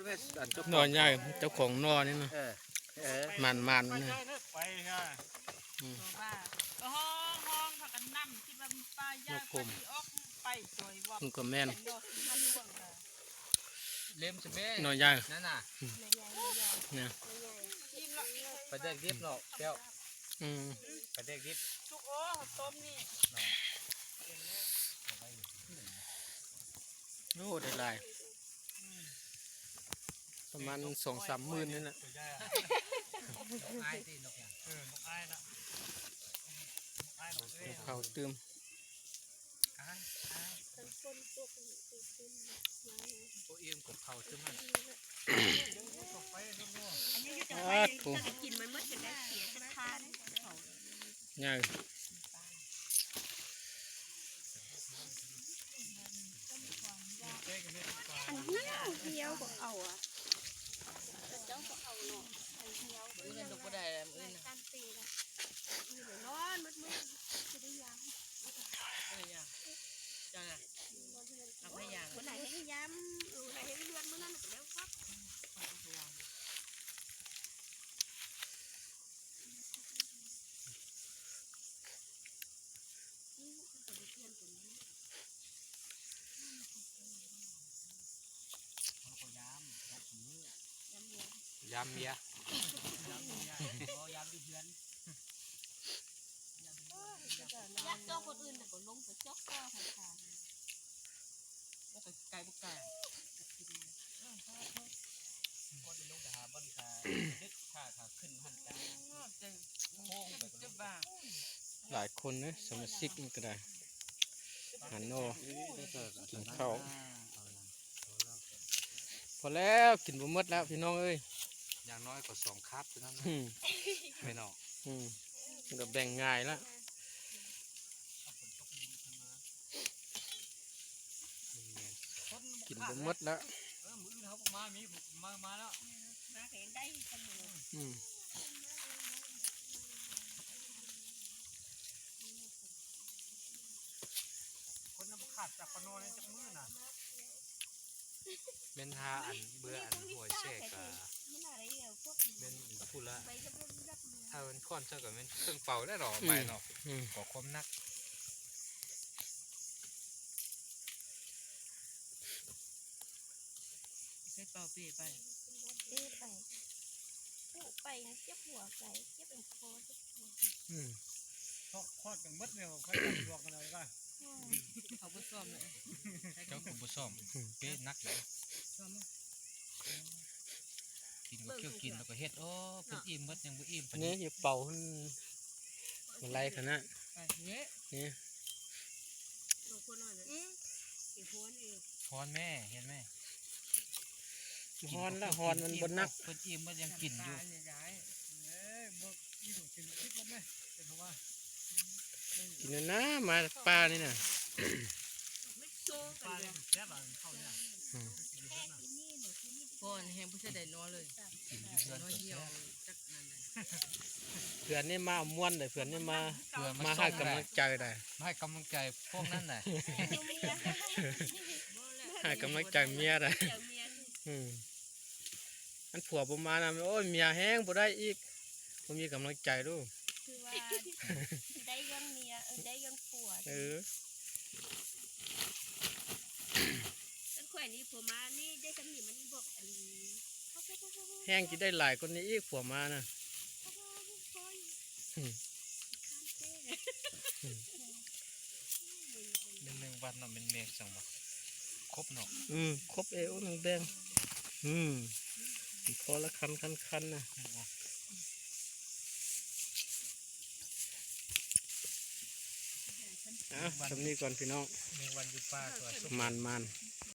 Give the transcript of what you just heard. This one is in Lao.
ເວສອັນເຈົ້າຂອງ ໜໍ່ໃຫຍ່ ເຈົ້າຂອງໜໍ່ນີ້ນະ ເອີ ເອີ ໝານໆ ນີ້ ໄປເດີ ໄປເດີ ອືມ ວ່າ ກໍຮ້ອງ ຮ້ອງພາກັນນຳ ຄິດວ່າມັນປາຍາ ນກຂົມ ປາຊິອອກ ໄປຊ່ອຍວ່າ ມັນກໍແມ່ນ ເຫຼັ້ມຊະແມ່ ໜໍ່ໃຫຍ່ ນັ້ນນະ ອືມ ນີ້ ປາແດກດິບເນາະແກ້ວ ອືມ ປາແດກດິບ ສຸກ ໂອ້ ຕົ້ມນີ້ ໂອ້ ໄດ້ຫຼາຍ ປະມານສອງສາມໝື່ນນີ້ແຫຼະ ອາຍຕິ ນົກຫຍັງ ເອີ ນົກອາຍນະ ນົກອາຍ ນົກເອີ ເຂົ້າຕື່ມ ອາຍ ອາຍ ໂອ້ ອີ່ມກັບເຂົ້າຕື່ມ ອັນນີ້ຢູ່ແຕ່ໄປ ເອີ ໂອ້ ຈະໄດ້ກິນມັນໝົດ ຈະໄດ້ເສຍສັດທາເຂົາ ໃຫຍ່ ອັນຫ່ຽວ ຫ່ຽວບໍ່ເອົາອະ ເຈົ້າບໍ່ເອົາເນາະ ອັນຫ່ຽວ ມື້ອື່ນກໍບໍ່ໄດ້ແລ້ວ ມື້ອື່ນນະ ນອນໝົດມື້ ຊິໄດ້ຢາມ ເອີ ຢາມ ເຈົ້ານະ ເອົາພະຍາ ຄົນໃດໃຫ້ຢາມ ເອີ ໃຫ້ເຮືອນມື້ນັ້ນກໍແລ້ວຄັບ ຍາມເມຍ ຍາມເມຍ ບໍ່ ຍາມຢູ່ເຮືອນ ຍາມເມຍ ຍາມເມຍ ຍາມເຈົ້າຄົນອື່ນນະກໍລົງໄປຈອກຕໍ່ໃຫ້ທາງ ມັນກໍໄກບໍ່ໄກ ກໍໄດ້ລົງໄປຫາບ່ອນກະດຶກ ຖ້າ ຖ້າຂຶ້ນຫັ້ນກະ ໂຄ້ງໄປ ຫຼາຍຄົນເດ້ ສະມາຊິກນີ້ກໍໄດ້ ຫາໜໍ່ ກິນເຂົ້າ ພໍແລ້ວ ກິນບໍ່ໝົດແລ້ວພີ່ນ້ອງເອີຍ ຢ່າງໜ້ອຍກໍສອງຄາບເທົ່ານັ້ນ ອືມ ແມ່ນເນາະ ອືມ ມັນກໍແບ່ງງ່າຍລະ ກິນບໍ່ໝົດລະ ເອີ ມື້ອື່ນເຮົາມາ ມີມາ ມາແລ້ວ ມາກໍຍັງໄດ້ສະເໝີ ອືມ ຄົນນຳຂາດຈາກປະນໍໃນຈັກມື້ນະ ແມ່ນຫາອັນເບື່ອອັນຫົວແຊກກະ ແມ່ນພຸ້ນລະ ຖ້າແມ່ນຄ້ອນເຊິ່ງກະແມ່ນເຄິ່ງເປົາແລ້ວເນາະ ອືມ ໃບເນາະ ອືມ ກໍຄວາມໜັກ ໃສ່ເປົາເປ້ໄປ ເປ້ໄປ ຜູ້ໄປເຈັບຫົວໄປ ເຈັບອັນຄໍເຈັບຫົວ ອືມ ເພາະຄອດກັນໝົດແລ້ວ ເຂົາຈັບລວມກັນເອົາໄດ້ ອືມ ເຂົາບໍ່ຊ້ອມເລີຍ ເຈົ້າກໍບໍ່ຊ້ອມ ອືມ ເປ້ໜັກເລີຍ ຊ້ອມ ກິນກໍເຄີຍກິນແລ້ວກໍເຮັດ ໂອ້ ເພິ່ນອີ່ມໝົດຍັງບໍ່ອີ່ມປານນີ້ ນີ້ຢູ່ເປົາຫັ້ນ ມັນໄລ່ຂະໜາດ ນີ້ ອືມ ຮ້ອນແມ່ ເຫັນແມ່ ຮ້ອນລະ ຮ້ອນມັນບໍ່ໜັກ ເພິ່ນອີ່ມໝົດຍັງກິນຢູ່ ກິນນະ ມາປ່ານີ້ນະ ອືມ ກ່ອນແຮງບໍ່ເສຍດາຍນອນເລີຍ ກິນຢູ່ເຮືອນ ນອນຫ່ຽວຈັກນັ້ນແຫຼະ ເພື່ອນນີ້ມາມ່ວນເດ້ ເພື່ອນນີ້ມາ ເພື່ອມາ ມາໃຫ້ກຳລັງໃຈໄດ໋ ມາໃຫ້ກຳລັງໃຈພວກນັ້ນໄດ໋ ໃຫ້ກຳລັງໃຈເມຍໄດ໋ ອືມ ອັນຜົວບໍ່ມານຳ ໂອ້ຍ ເມຍແຮງບໍ່ໄດ້ອີກ ບໍ່ມີກຳລັງໃຈລູກ ຄືວ່າໄດ້ຍ້ອນເມຍ ເອີ ໄດ້ຍ້ອນຜົວ ເອີ ອັນຂ້ອຍນີ້ຜົວມານີ້ໄດ້ສ່ຳນີ້ມັນບອກອັນ ແຮງຊິໄດ້ຫຼາຍກວ່ານີ້ອີກ ຜົວມານະ ໜຶ່ງ ໜຶ່ງວັນເນາະ ແມ່ນແມງສັງບໍ່ ຄົບເນາະ ອືມ ຄົບເອວໜຶ່ງແບ່ງ ອືມ ພໍລະຄັນໆໆນະ ອືມ ອ່ະ ສ່ຳນີ້ກ່ອນພີ່ນ້ອງ ແມງວັນຢູ່ປ່າ ໝານໆ.